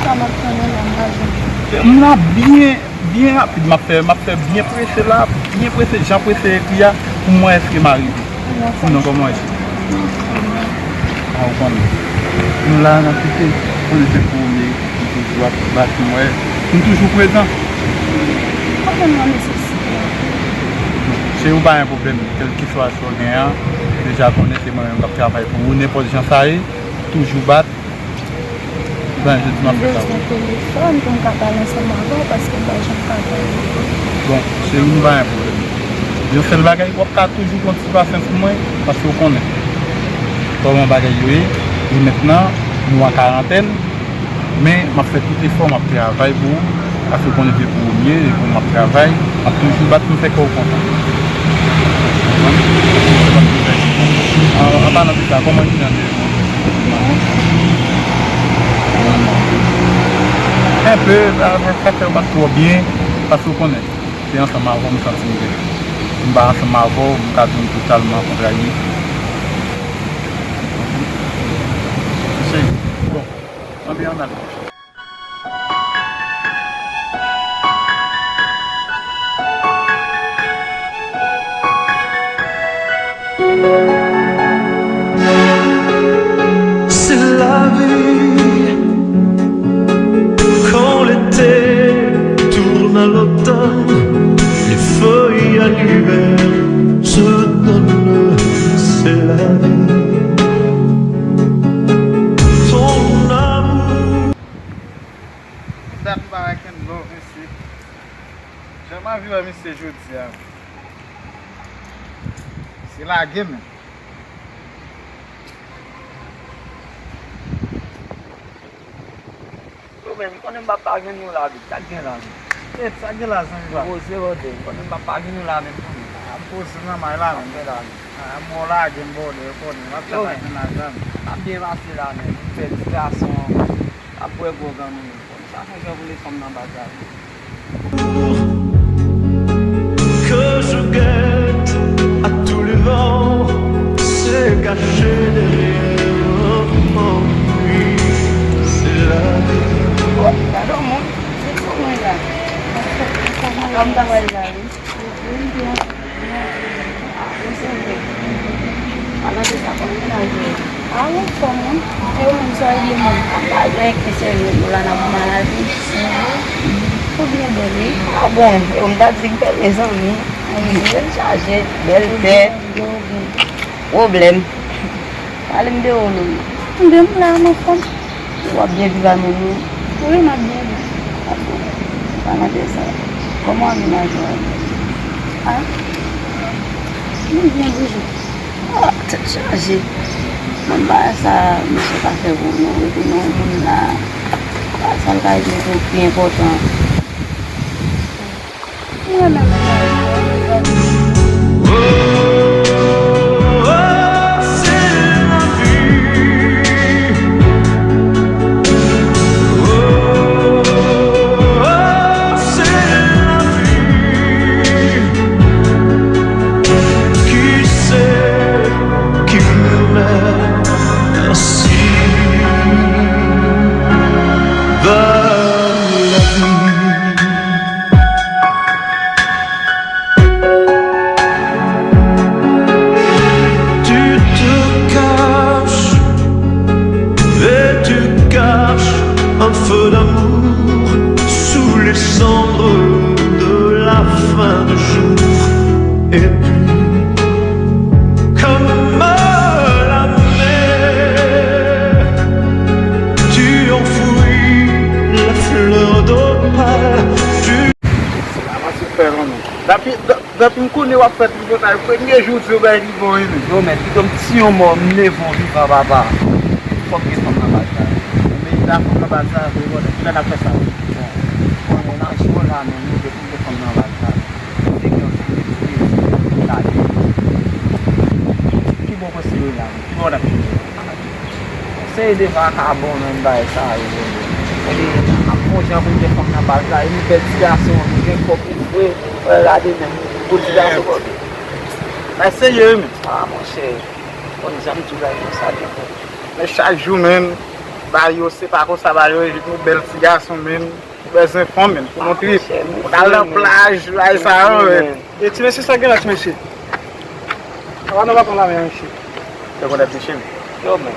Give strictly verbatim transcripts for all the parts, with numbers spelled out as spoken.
Sa m ap tann ou la, m pa jwenn. M la byen, byen rapid, m ap fè, m ap fè byen prese la, byen prese, jan prese ekri a, pou m wè èske m a rive. Sinon, kòman w ye? A, ou konnen. Nou la, n ap kite. Konnen se premye, m toujou ap bat, m wè. M toujou prezan. Pa konn nan nesesite. Cheri, ou pa gen pwoblèm. Kèlkeswa sa w gen an, deja konnen se mwen menm k ap travay pou ou, nenpòt jan sa ye, toujou bat. Ben, jodi m ap fè sa. M bezwen telefòn pou m ka pale ansanm avè w, paske m pa janm ka pale. Bon, cheri, m pa gen pwoblèm. Yon sèl bagay, w ap ka toujou pran ti pasyans pou mwen, paske w konnen kòman bagay yo ye. E mentnan, nou an karantèn, men m ap fè tout efò, m ap travay pou ou, paske w konnen se pou ou m ye, e pou m ap travay, m ap toujou bat pou m fè kè w kontan. Konprann? An, an palan de sa, kòman jounen an te ye? Enpe, sa, sa, sa fè w pa twò byen, paske w konnen, se ansanm avè w m santi m byen. Si m pa ansanm avè w, m ka vin totalman kontrarye. Cheri, bon, anbe ann ale. Se lavi, quand l'été tourne à l'automne, les feuilles à l'hiver se donnent, c'est la vie. Ton amour. Dat m pa wè Kenzo, mesye. Jan m anvi wè misye jodi a. Se lage, men. Yo, men, m konnen m p ap pa jwenn nou la, men. Sa k gen la, men? Kèt, sa k gen la, zanmi pa m? Poze, brother. M konnen m p ap pa jwenn nou la, men, m konnen. A, poze nan may la, men. Sa k gen la, men? A, mò lage m, brother, yo konnen. M ap fè la jwenn la, zanmi. Yo, men, m ap byen pase la, men. M fè ti gason. Apre gwo granmoun, konn sa fè jè voule fanm nan baz la. Que je guette à tous les vents, c'est caché derrière mon, oui, c'est la vie. Oh, gade yon moun, se pou mwen la. Kòm ta wè l la, wi. Alò, se sa, kòman mennaj ou ye? A, ou anfòm, wi. E ou menm, sa w ye menm? A, pa gen anyen ki serye, nou la, n ap maladi. Ou byen bèl, wi. A bon, e ou m ta di k bèl, mezanmi. Bèl chaje, bèl tèt. Pwoblèm. Pale m de ou, non. M de m la, m anfòm. W ap byen viv a menm ou? Wi, m ap byen viv. A bon. Palan de sa, kòman mennaj ou a ye? A? Nou byen toujou. A, tèt chaje. Mwen pa wè sa misye ka fè pou nou. Epi nou, moun la, pa sa l ka regle tou pi enpòtan. Mwen menm, mwen menm. Oh, oh, c'est la vie. Oh, oh, c'est la vie. Qui sait qui m'aime ainsi va la vie. Tu te caches et tu caches un feu d'amour sous les cendres de la fin du jour. Et puis, comme la mer, tu enfouis la fleur d'opale. Tu... Sa pa sou fè non, men. Dapi, da-, dapi m konnen w ap fè tripotay, premye jou w di w bay li bon, wi, men. Yo, men, pito m tiye yon mò, m leve yon vivan, papa. Fòk gen fanm nan baz la. Men, ta fanm nan baz la, vre, bon, kilè n ap fè sa? Bon, bon, bon, n a jwe la, men, nou de pou gen fanm nan baz la. Kote gen yon fanm ki lage. Ki bò w panse yo ye la, men? Ki bò n ap jwe? Seri de vakabon menm bagay sa yo, yo, yo. Epi, ap fè yon jan pou l gen fanm nan baz la. E nou bèl ti gason, nou gen kòb, nou vre. Wè, gade menm, gwo ti gason kòb. Bagay serye, wi, men. A, monchè. Konn jan m di w la, e konsa l ye, frè. Men chak jou, menm, Ba yo, se pa konsa, ba yo, yon bèl ti gason, menm. Ou bezwen fanm, menm, pou nou trip. Pou n al nan plaj, bay sa yo, menm. E ti mesye, sa gen la, ti mesye? Sa va, nou pa pran lame a, mesye. Rekonèt li, cheri. Yo, men.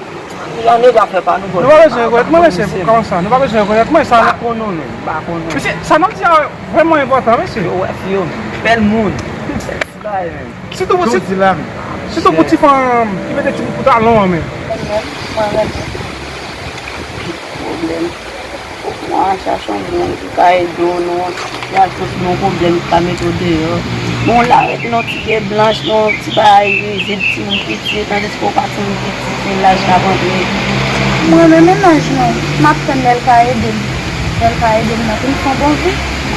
Yon nèg afè pa nou, bro. Nou pa bezwen rekonèt mwen, mesye, pou kòmanse. Nou pa bezwen rekonèt mwen, sa nou konnen, nou. Pa konnen. Mesye, sa n ap di a, vrèman enpòtan, mesye. Yo, wè, fi yo, bèl moun. Bèl ti bagay, menm. Sitou pou ti, sitou pou ti fanm ki mete ti bout pantalon an, menm. Mwen renmen. Pwoblèm. Mwen a chache yon moun ki ka ede w, non. Y a tout yon pwoblèm ki ka mete w deyò. Bon, la, ret non, ti pye blanch, non, ti bagay rizib, timoun piti, tandiske w pa timoun piti, se laj k ap antre. Mwen renmen mennaj mwen. M ap tann lè l ka ede m. Lè l ka ede m nan, pou m fè yon bon vi.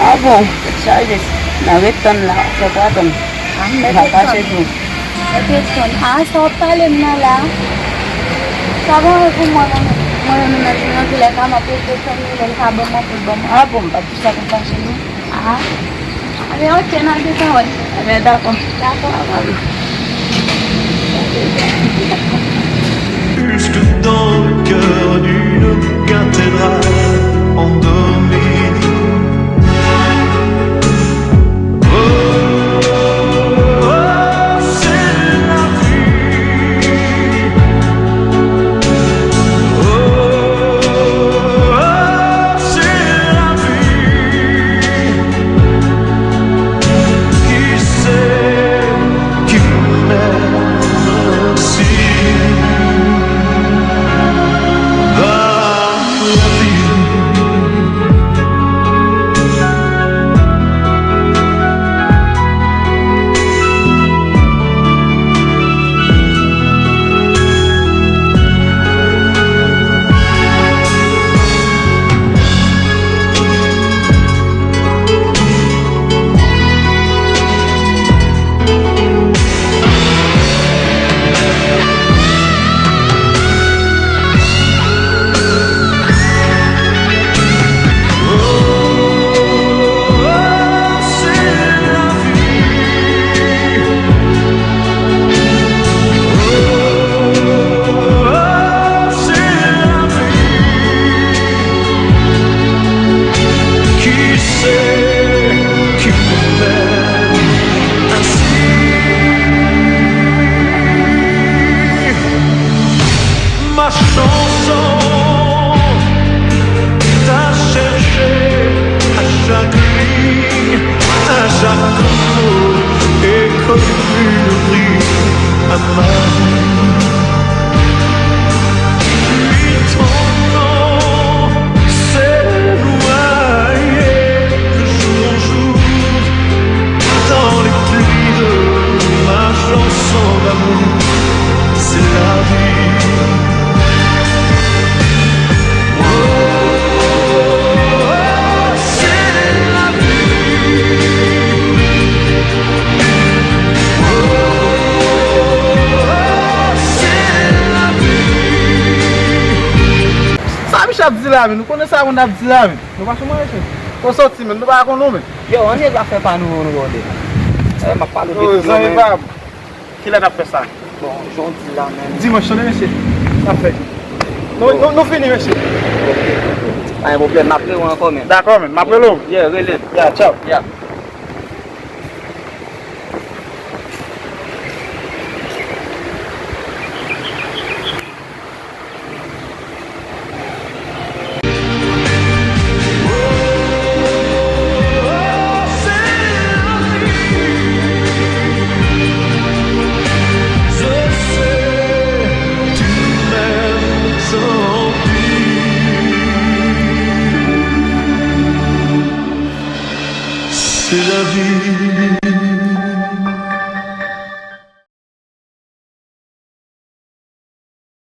A bon, tèt chaje. N a ret tann la, fè pou atann. A, m mèt ret tann. Mèt ret tann. A, sa w ap pale m nan la? Sa bon pou mwen, mwen menm. Mwen menm, mennaj mwen, nan vilaj la, m ap rete tann li, lè l ka ban m, mwen pou l ban m. A bon, m p ap di sa pou fache, non. A. Anben, ok, n a gentan wè. Anben, dakò. Dakò, a bon. Jusque dans le cœur d'une cathédrale endormie. Oh, oh, c'est la vie. Oh, oh, c'est la vie. Qui sait qui m'aime ainsi? Va la vie. Qui sait qui m'aime ainsi? Ma chanson t'a cherché à chaque ligne, à chaque mot, et comme une rime à ma vie. Puis ton nom s'éloignait de jour en jour dans les plis de ma chanson d'amour. C'est la vie. Oh, c'est la vie. Oh, c'est la vie. Sa Michel ap di la, men nou konnen sa moun ap di la, men. Nou pa sou mwen, mesye. Ou soti, men nou pa konn ou, men. Yo, ann regle afè pa nou, nou gade. Eh, m ap pale de zanmi pa m. Kilè n ap fè sa? Bon, jan w di la, men. Dimanch, tande, mesye. N ap fè. Nou, nou, nou fini, mesye. Pa gen pwoblèm, m ap rele w ankò, men. Dakò, men. M ap rele w. Yeah, rele m. Yeah, tchaw. Yeah.